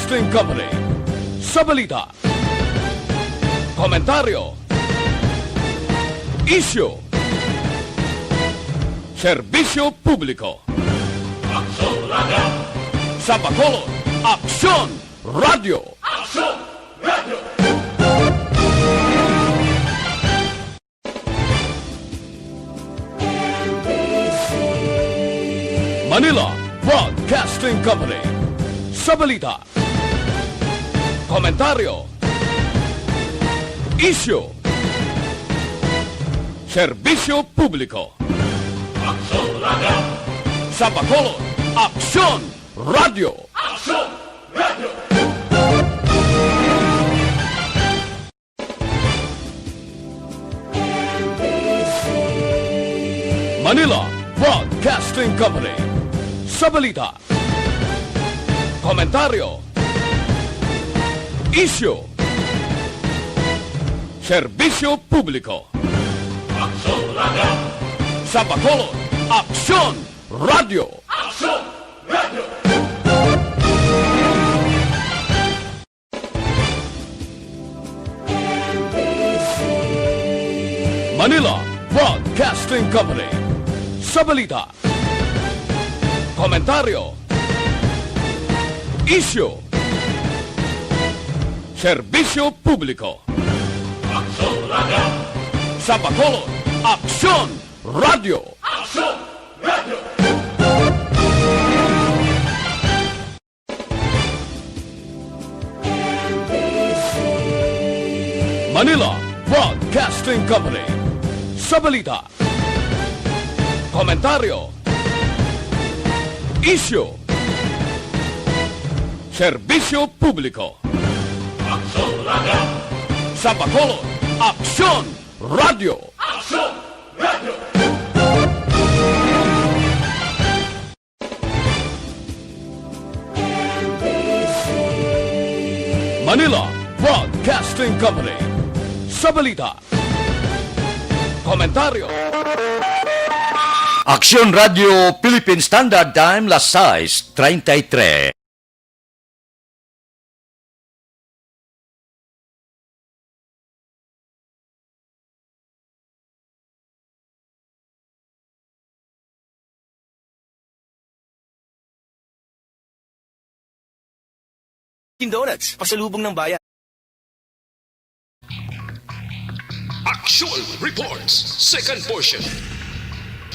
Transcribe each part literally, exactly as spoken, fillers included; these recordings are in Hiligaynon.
Broadcasting Company. Sa balita, komentaryo, isyu, serbisyo publiko. Aksyon Radio! Sa Bacolod, Aksyon Radio! Aksyon Radio! Manila Broadcasting Company. Sa balita, komentaryo, isyu, serbisyo publiko. Aksyon Radio! Sa Bacolod, Aksyon Radio! Aksyon Radio! Manila Broadcasting Company. Sa balita, komentaryo, isyu, serbisyo publiko. Aksyon Radio! Sa Bacolod, Aksyon Radio! Aksyon Radio! Manila Broadcasting Company. Sa balita, komentaryo, isyu, serbisyo publiko. Aksyon Radio! Sa Bacolod, Aksyon Radio! Aksyon Radio! Manila Broadcasting Company. Sa balita, komentaryo, isyu, serbisyo publiko. Aksyon Radio! Sa Bacolod, Aksyon Radio! Aksyon Radio! Manila Broadcasting Company. Sa balita, komentaryo. Aksyon Radio Philippine Standard Time, las sais treinta y tres. Dunkin Donuts, pasalubong ng bayan. Action Reports, second portion.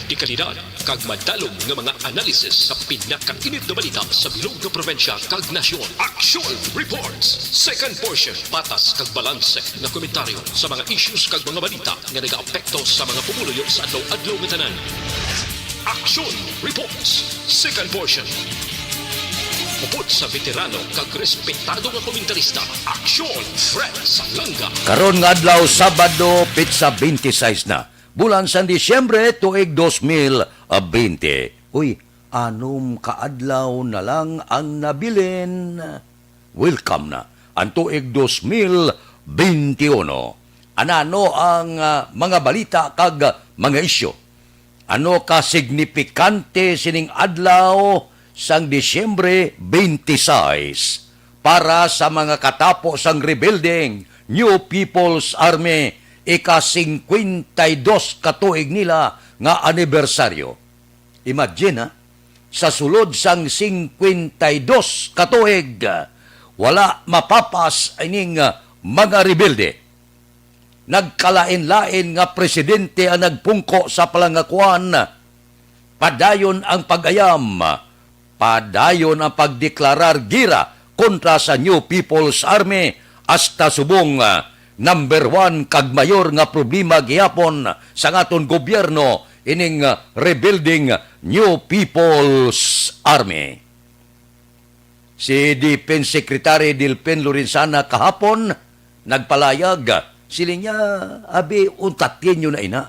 Dekalidad kag madalom nga mga analysis sa pinakainit nga balita sa bilog nga probinsya kag nasyon. Action Reports, second portion. Patas kag balanse nga komentaryo sa mga issues kag mga balita nga nagaapekto sa mga pumuluyo sa adlaw-adlaw nga tanan. Action Reports, second portion. Upod sa veterano kag respetado nga komentarista, Action Fred Salanga. Karon nga adlaw, Sabado, petsa twenty-six na, bulan sang Disyembre, tuig dos mil bente. Uy, anom ka adlaw na lang ang nabilin. Welcome na ang tuig dos mil bente uno. Anano ang, ah, mga balita kag mga isyu? Ano ka signifikante sining adlaw sang Disyembre twenty-six para sa mga katapo sang rebeldeng New People's Army, ika-singkwenta y dos ka tuig nila nga anibersaryo? Imagine, ha? Sa sulod sang singkwenta y dos ka tuig, wala mapapas ining, ah, mga rebelde. Nagkalain-lain nga presidente ang nagpungko sa palangakuan. Padayon ang pag-ayam, padayon ang pagdeklarar gira kontra sa New People's Army, hasta subong, ah, number one kag mayor nga problema gihapon sang aton gobyerno ining, ah, rebuilding New People's Army. Si Defense Secretary Delfin Lorenzana kahapon nagpalayag, siling niya, "Abi, untatin niyo na ina.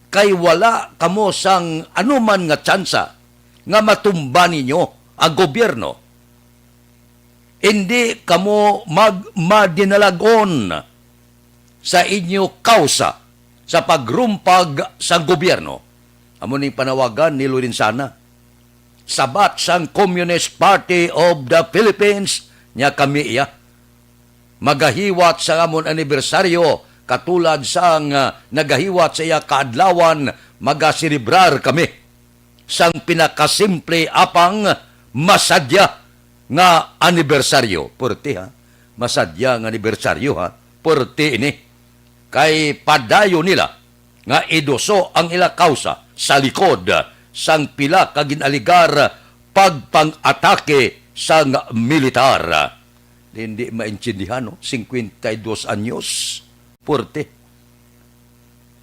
Kay wala kamo sang anuman nga tsansa nga matumba ninyo ang gobyerno. Indi kamo mag-, madinalagon sa inyo kausa sa pagrumpag sang gobyerno." Amo ning panawagan ni Lorenzana. Sabat sang Communist Party of the Philippines, Nya kami iya, magahiwat sang amon anibersaryo, katulad sang, ah, nagahiwat sa iya kaadlawan, magaselebrar kami sang pinakasimple apang masadya nga anibersaryo. Puerte, ha? Masadya nga anibersaryo, ha? Puerte ini. Kay padayon nila nga iduso ang ila kausa sa likod sang pila ka ginaligar pagpang-atake sang militar. Hindi maintindihan, no? Cincuenta y dos anyos. Puerte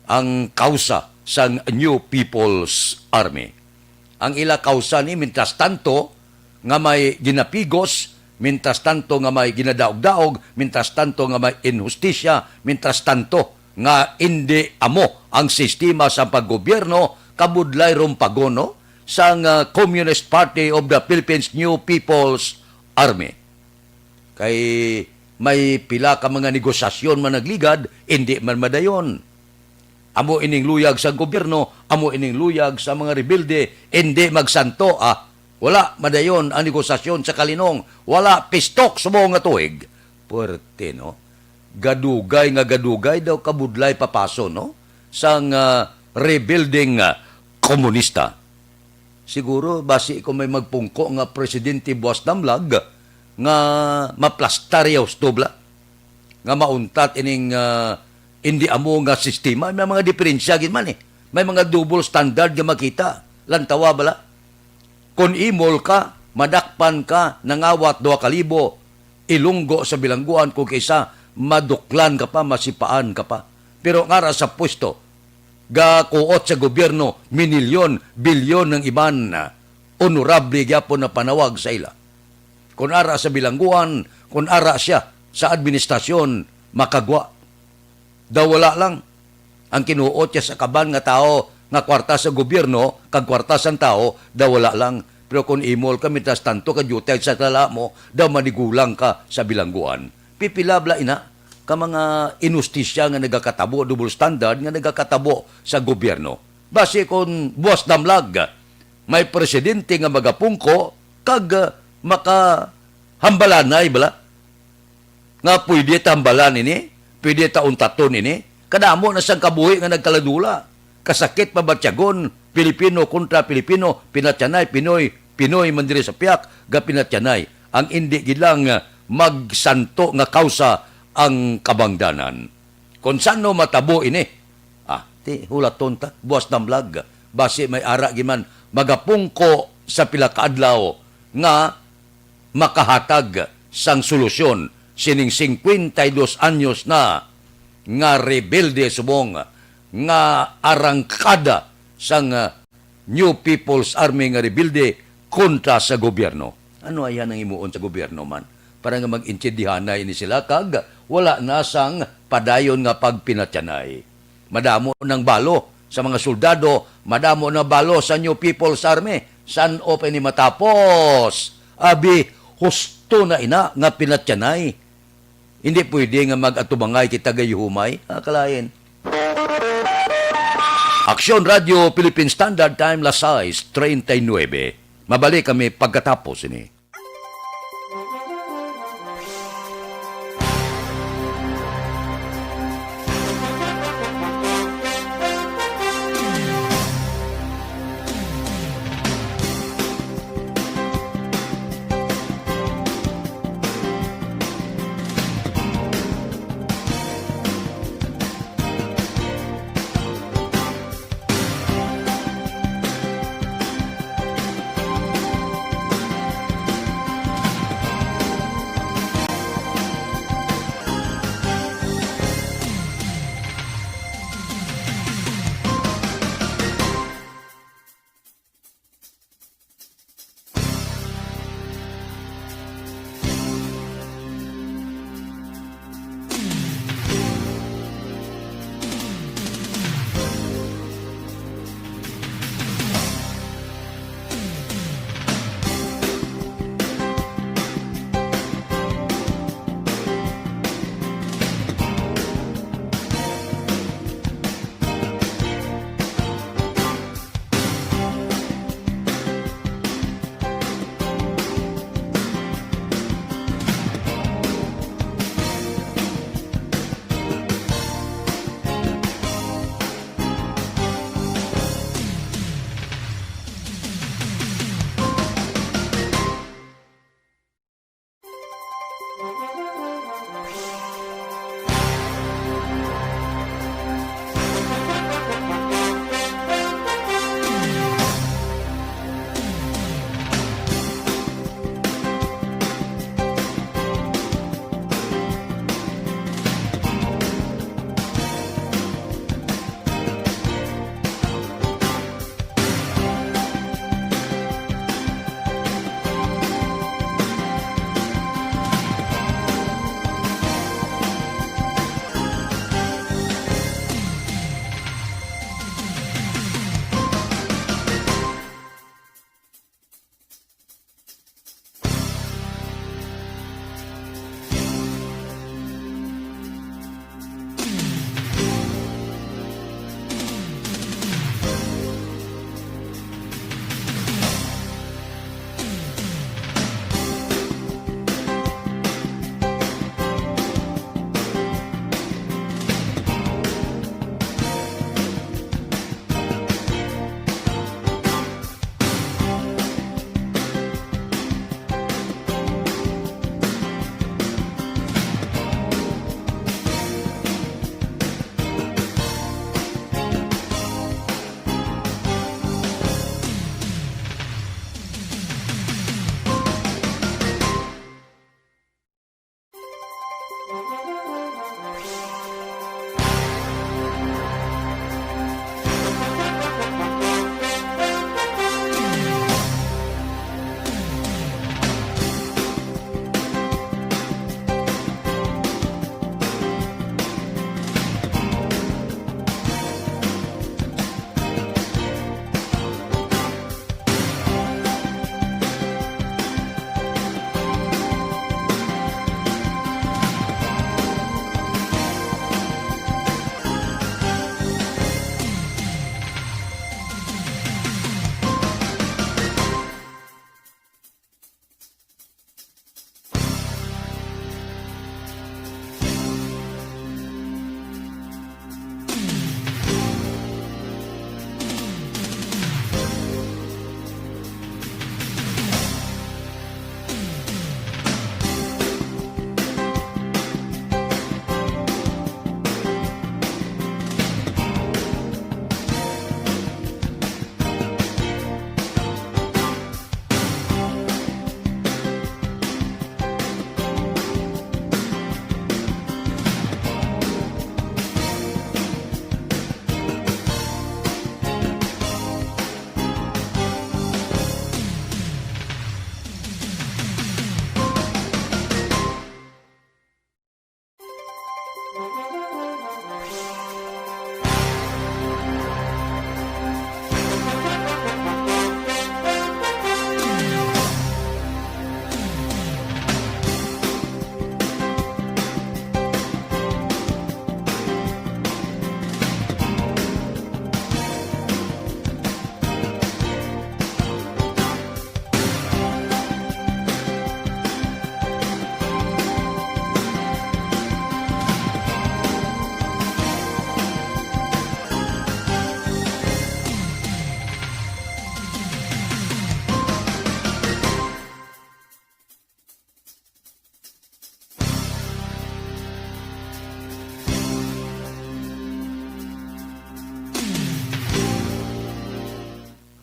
ang kausa sang New People's Army. Ang ila kausa ni, mientras tanto, nga may ginapigos, mientras tanto nga may ginadaog-daog, mientras tanto nga may inhustisya, mientras tanto nga indi amo ang sistema sa paggobyerno, kabudlay rumpagon, no, sang, ah, Communist Party of the Philippines New People's Army. Kay may pila ka mga negosasyon man nagligad, indi man madayon. Amo ining luyag sa gobyerno, amo ining luyag sa mga rebelde, indi magsanto, ah. Wala madayon ang negosasyon sa kalinong, wala pistok subong nga tuig. Puerte, no? Gadugay nga gadugay daw kabudlay papaso, no? Sang, ah, rebeldeng, ah, komunista. Siguro, basi kung may magpungko nga presidente buas damlag, nga maplastar iya husto bala, nga mauntat ining, ah, indi amo nga sistema. May mga diferensya gid man, eh. May mga double standard nga makita. Lantawa bala. Kon imol ka, madakpan ka, nangawat duha ka libo, ilunggo sa bilangguan, kung kaisa, maduklan ka pa, masipaan ka pa. Pero ang ara sa pwesto, gakuot sa gobyerno, minilyon, bilyon ang iban, honorable gyapon na panawag sa ila. Kon ara sa bilangguan, kon ara sia sa administrasyon, makagwa. Daw wala lang ang kinuot niya sa kaban nga tawo nga kwarta sa gobyerno kag kwarta sang tawo, daw wala lang. Pero kung imol ka, mientras tanto, kadyutay sa sala mo, daw manigulang ka sa bilangguan. Pipila bala ina ka mga inustisya nga nagakatabo, double standard nga nagakatabo sa gobyerno. Basi kon buwas damlag, may presidente nga magapungko kag, ah, makahambalanay bala. Nga pwede tambalan ini, pwede tauntaton ini. Kadamo na sang kabuhi nga nagkaladula. Kasakit pabatyagon, Pilipino kontra Pilipino, pinatyanay, Pinoy, Pinoy man diri sa piak, ga pinatyanay. Ang indi gid lang, ah, magsanto nga kausa ang kabangdanan. Kon sano matabo ini, ah, ti hulaton ta, buwas damlag. Basi may ara gid man magapungko sa pila ka adlaw nga makahatag sang solusyon sining cincuenta y dos anyos na nga rebelde subong nga arangkada sang, ah, New People's Army nga rebelde kontra sa gobyerno. Ano ay ang himuon sa gobyerno man para nga mag-intindihanay ini sila kag wala na sang padayon nga pagpinatyanay? Madamo nang balo sa mga soldado, madamo na balo sa New People's Army. San-o pa ini matapos? Abi, husto na ina nga pinatyanay. Hindi pwede nga mag-atubangay kita gayuhumay. Ah, kalain. Aksyon Radio Philippine Standard Time, las sais treinta y nueve. Mabalik kami pagkatapos ini.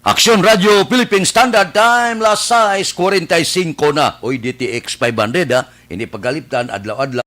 Aksyon Radio Philippine Standard Time, las sais cuarenta y cinco na. Oy, D T X five hundred, ha. Hindi pagkaliptan, adlaw-adlaw.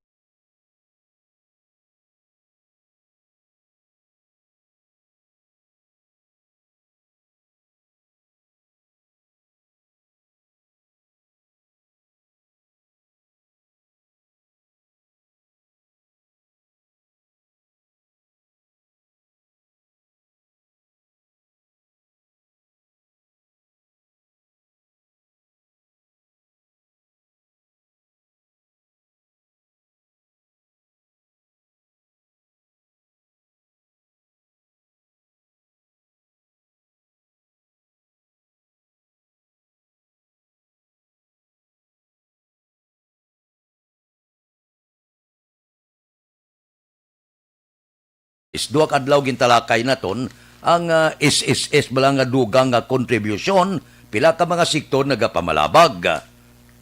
Is duha ka adlaw gintalakay naton ang, ah, S S S bala nga dugang nga kontribusyon, pila ka mga sektor nagapamalabag.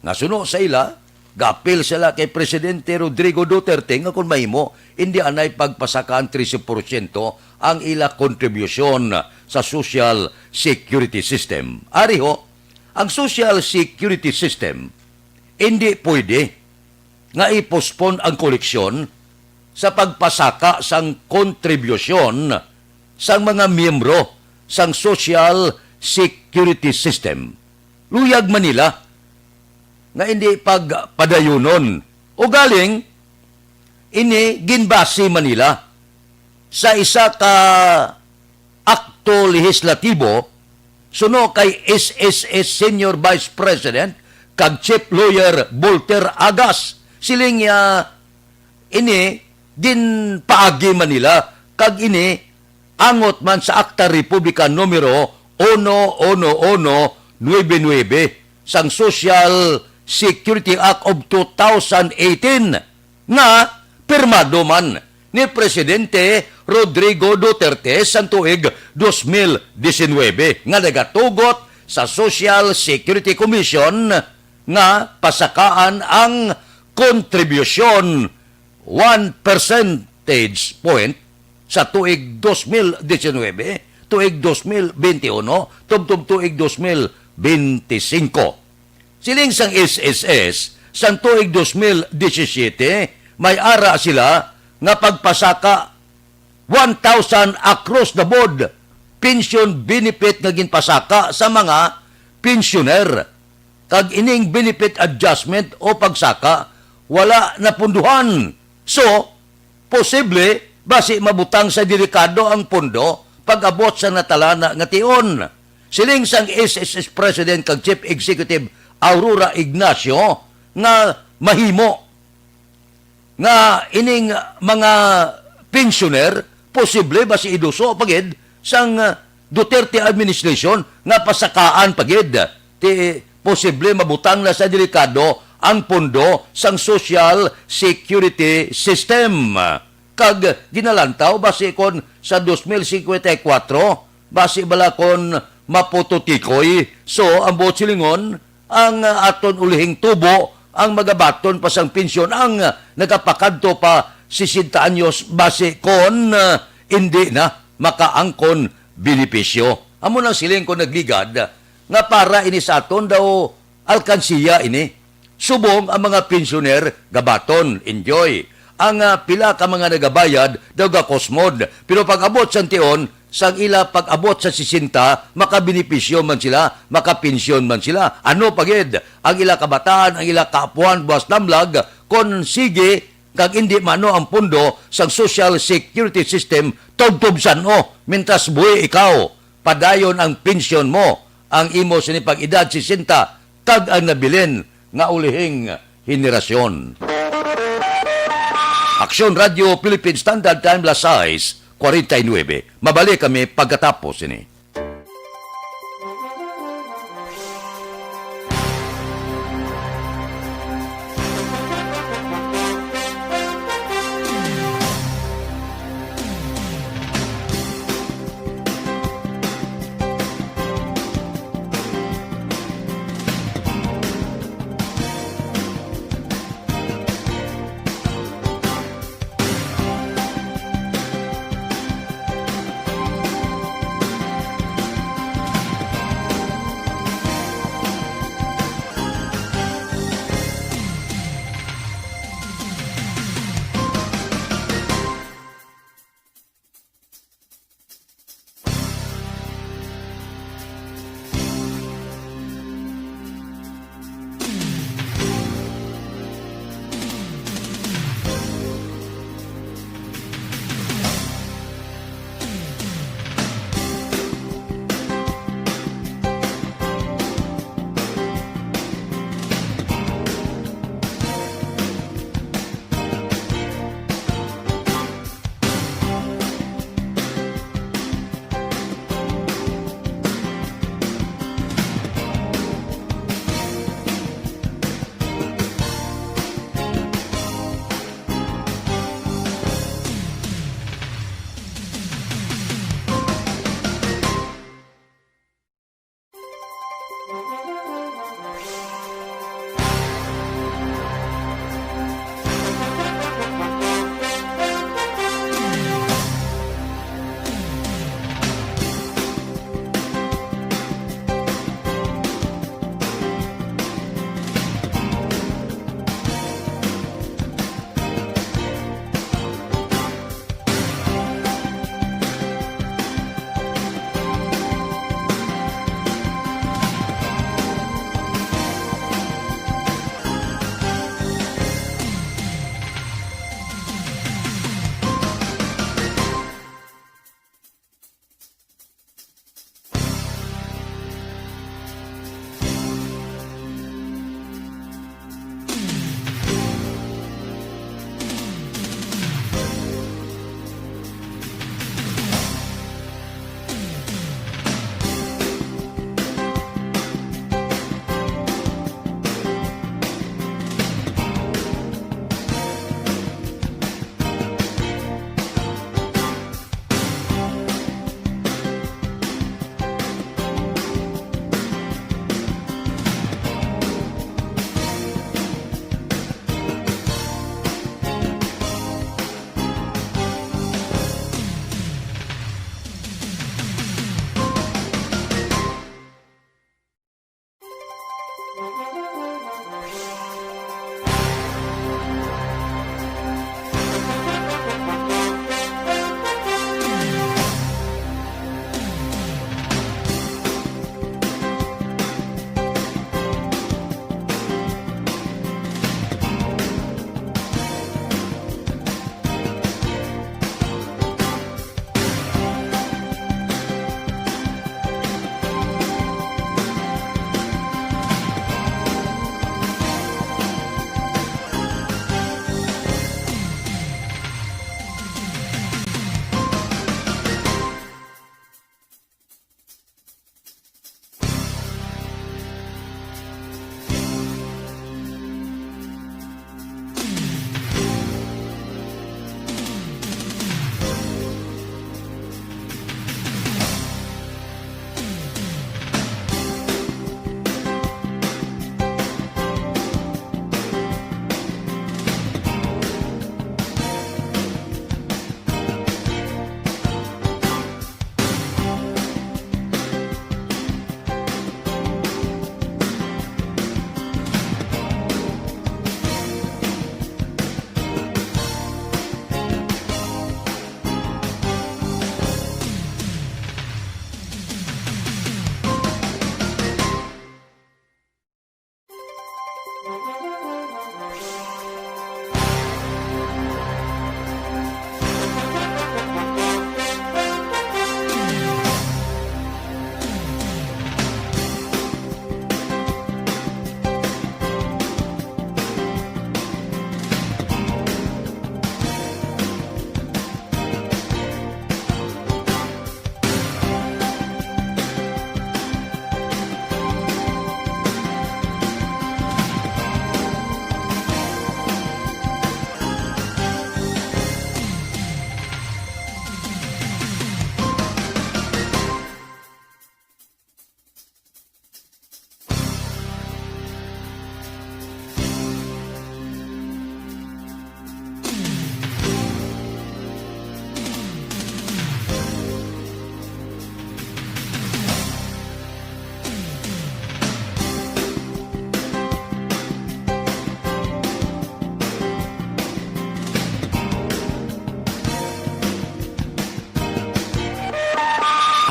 Nga suno sa ila, Gapil sila kay Presidente Rodrigo Duterte nga kung mahimo, indi anay pagpasakaan trese porsyento ang ila kontribusyon sa Social Security System. Ari ho, ang Social Security System, indi pwede nga i-postpone ang koleksyon sa pagpasaka sang kontribusyon sang mga miyembro sang Social Security System. Luyag man nila nga indi pagpadayunon. Ugaling, ini ginbase man nila sa isa ka akto lehislatibo suno kay S S S Senior Vice President kag Chief Lawyer Volter Agas. Siling niya, ini ginpaagi man nila kag ini angot man sa Akta Republika numero uno uno uno nuebe nuebe sang Social Security Act of two thousand eighteen nga pirmado man ni Presidente Rodrigo Duterte sa tuig dos mil diecinuebe nga nagatugot sa Social Security Commission nga pasakaan ang kontribusyon one percentage point sa tuig dos mil diecinuebe, tuig dos mil benti uno, tubtob tuig dos mil benti singko. Siling sang S S S, sang tuig dos mil disisiete, may ara sila nga pagpasaka one thousand across the board pension benefit nga ginpasaka sa mga pensioner. Kag ining benefit adjustment o pagsaka wala napunduhan. So, posible basi mabutang sa delikado ang pondo pag-abot sa natalana nga tion. Siling sang S S S President kag Chief Executive Aurora Ignacio nga mahimo nga ining mga pensioner posible basi iduso pa gid sang, ah, Duterte administration nga pasakaan pa gid. Ti posible mabutang na sa delikado ang pondo sang Social Security System. Kag ginalantaw basi kon sa dos mil singkwenta y kuwatro, basi bala kon mapututikoy. So, ang buot silingon, ang, ah, aton ulihing tubo, ang magabaton pa sang pensyon, ang, ah, nagapakadto pa sesenta anyos, basi kon, ah, indi na makaangkon benepisyo. Amo nang siling ko nagligad nga para ini sa aton daw alkansiya ini. Subong ang mga pensyoner gabaton, enjoy. Ang, ah, pila ka mga nagabayad daw gakusmod. Pero pag-abot sa tion, sang ila pag-abot sa sesenta, makabenepisyo man sila, makapensyon man sila. Ano pa gid ang ila kabataan, ang ila kaapuhan, buas lamlag, kon sige kag indi mano ang pondo sang Social Security System, tubtob san-o, mintras buhi ikaw, padayon ang pensyon mo, ang imo sini pag-edad sesenta, kag ang nabilin nga ulihing henerasyon. Aksyon Radio Philippine Standard Time, las sais kwarenta y nuebe. Mabalik kami pagkatapos sini.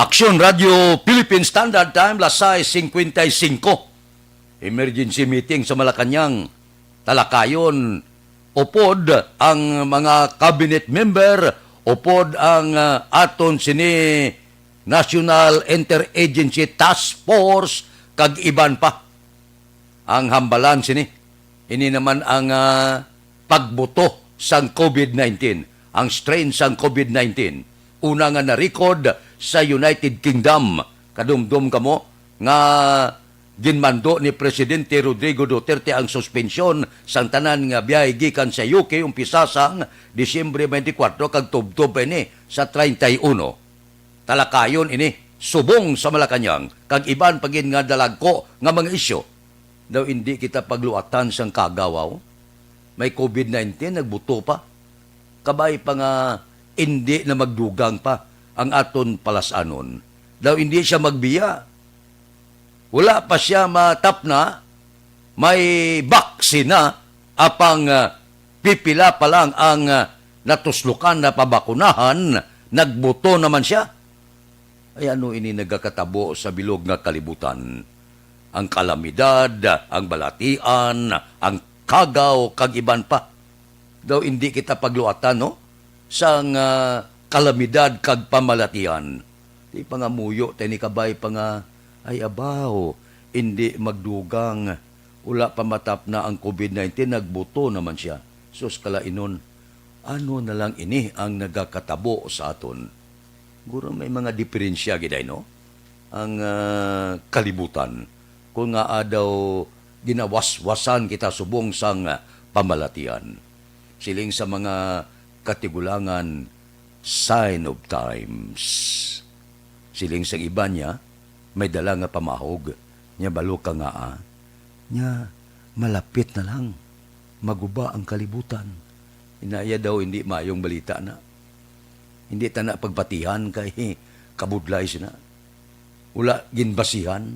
Aksyon Radio Philippine Standard Time, las sais cincuenta y cinco. Emergency meeting sa Malacañang. Talakayon, upod ang mga cabinet member, upod ang, ah, aton sini National Interagency Task Force, kag iban pa. Ang hambalan sini, ini naman ang, ah, pagbuto sang covid nineteen, ang strain sang covid nineteen, una nga na-record sa United Kingdom. Kadumdom kamo nga ginmando ni Presidente Rodrigo Duterte ang suspensyon sang tanan nga biyahe gikan sa U K umpisa sang Disyembre twenty-four kag tubtob pa ini sa treinta y uno. Talakayon ini subong sa Malacañang kag iban pa gid nga dalagko nga mga isyu. Daw indi kita pagluatan sang kagawaw. May covid nineteen, nagbuto pa. Kabay pa nga indi na magdugang pa ang aton palas-anon. Daw indi siya magbiya. Wala pa siya matapna, may baksina, apang, ah, pipila pa lang ang, ah, natuslokan na pabakunahan, nagbuto naman siya. Ay, ano ini nagakatabo sa bilog nga kalibutan? Ang kalamidad, ang balatian, ang kagaw, kag iban pa. Daw indi kita pagluatan, no? Sang, ah, kalamidad kag pamalatian. Di pa nga muyo, tay ni kabay pa nga, ay abaw, indi magdugang. Wala pa matapna ang covid nineteen, nagbuto naman siya. Sus, kalainon, ano na lang ini ang nagakatabo sa aton? Guro may mga diferensya gid ay, no? Ang, ah, kalibutan, kung nga daw ginawaswasan kita subong sang, ah, pamalatian. Siling sa mga katigulangan, sign of times. Siling sang iban niya, may dala nga pamahog, nya balo ka nga, ah, nya malapit na lang, maguba ang kalibutan. Inaya daw hindi mayong balita na. Hindi ta na pagpatihan kay kabudlay sina. Wala ginbasihan.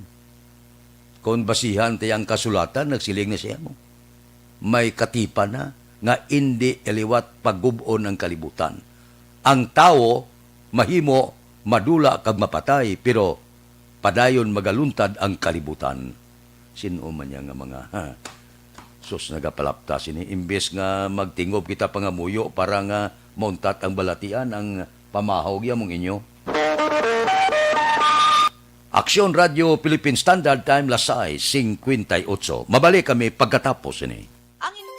Kon basihan ti ang kasulatan, nagsiling na siya mo. May katipan na nga indi liwat pagub-on ang kalibutan. Ang tawo mahimo madula kag mapatay, pero padayon magaluntad ang kalibutan. Sin-o man niya nga mga, ha? Sus, nagapalapta sini. Imbes nga magtingob kita pangamuyo para nga mauntat ang balatian, ang pamahog ya mong inyo. Aksyon Radio Philippine Standard Time, las sais cincuenta y ocho. Mabalik kami pagkatapos ini. Ang in-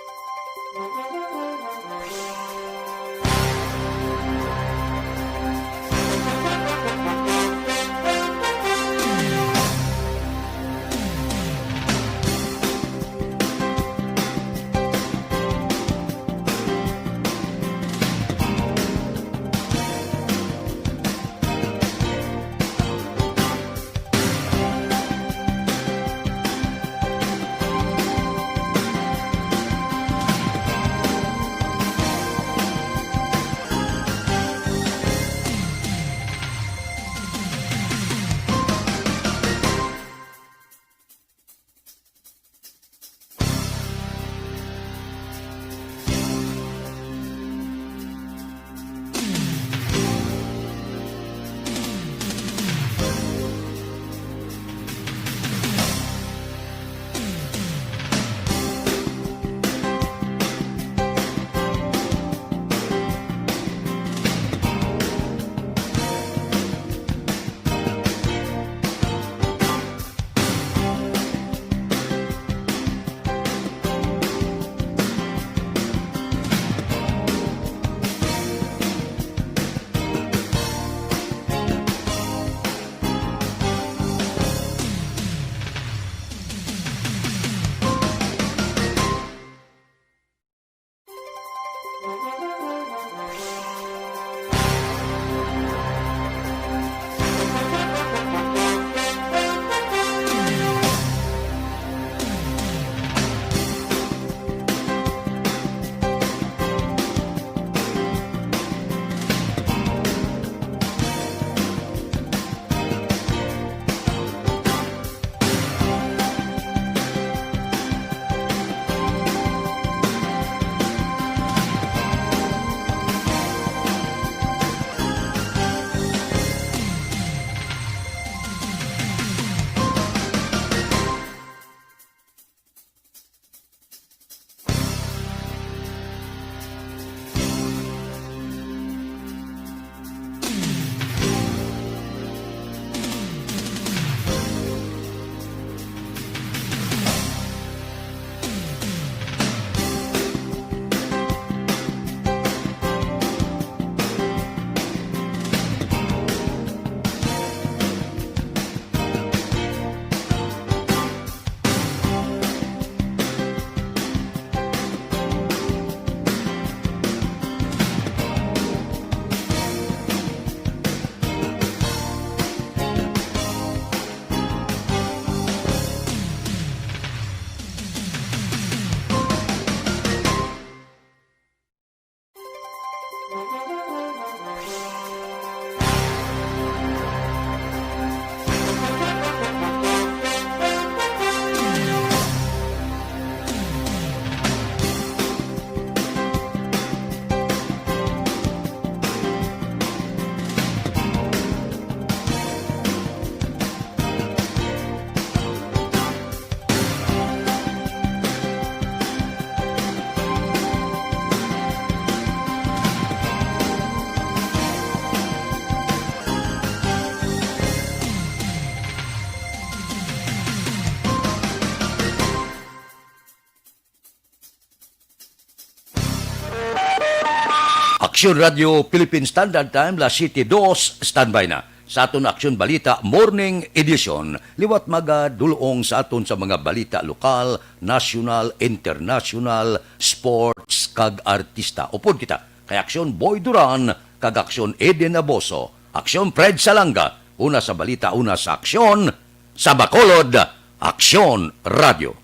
Aksyon Radio Philippine Standard Time, las siete dos, standby na. Sa aton Aksyon Balita Morning Edition, liwat magadulong sa aton sa mga balita lokal, nasyonal, internasyonal, sports, kag artista. Upod kita kay Aksyon Boy Duran kag Aksyon Eden Aboso, Aksyon Fred Salanga, una sa balita, una sa aksyon, sa Bacolod, Aksyon Radio.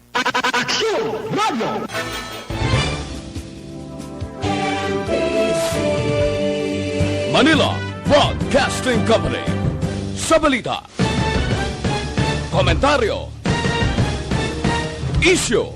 Aksyon Radio. Manila Broadcasting Company. Sa balita, komentaryo, isyu,